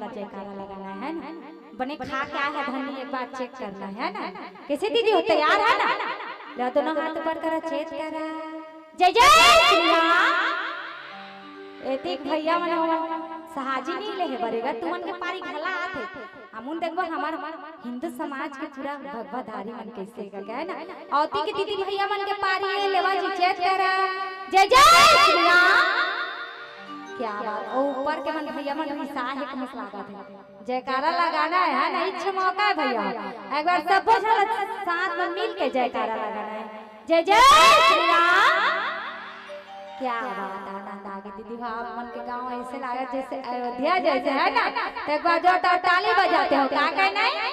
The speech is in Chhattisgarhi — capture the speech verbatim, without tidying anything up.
जयकारा लगाना है ना। बने खा के आए है धनी, एक बार चेक करना है ना। कैसे दीदी हो, तैयार है ना? ला दोनों हाथ ऊपर करा, चेक करा। जय जय श्री राम। एतिक भैया मन हमन सहाजी नहीं ले हे बरेगा, तुमन के पारी घला आथे। हमन देखबो हमर हिंदू समाज के पूरा भगवाधारी मन कैसे का है ना। औती के दीदी भैया मन के पारी लेवा जी, चेक करा। जय जय श्री राम। क्या बात, ओ ऊपर के मन भैया मन रिसा है, कमस लागत है। जयकारा लगाना है, है ना? इच्छा मौका है भैया, एक बार सब झन साथ में मिल के जयकारा लगाना है। जय जय श्री राम। क्या बात, आनंद आ गया दीदी, हाँ, आप मन के गांव ऐसे लागत जैसे अयोध्या जैसे, है ना? तो एक बार जोरदार ताली बजाते हो, का कहना है?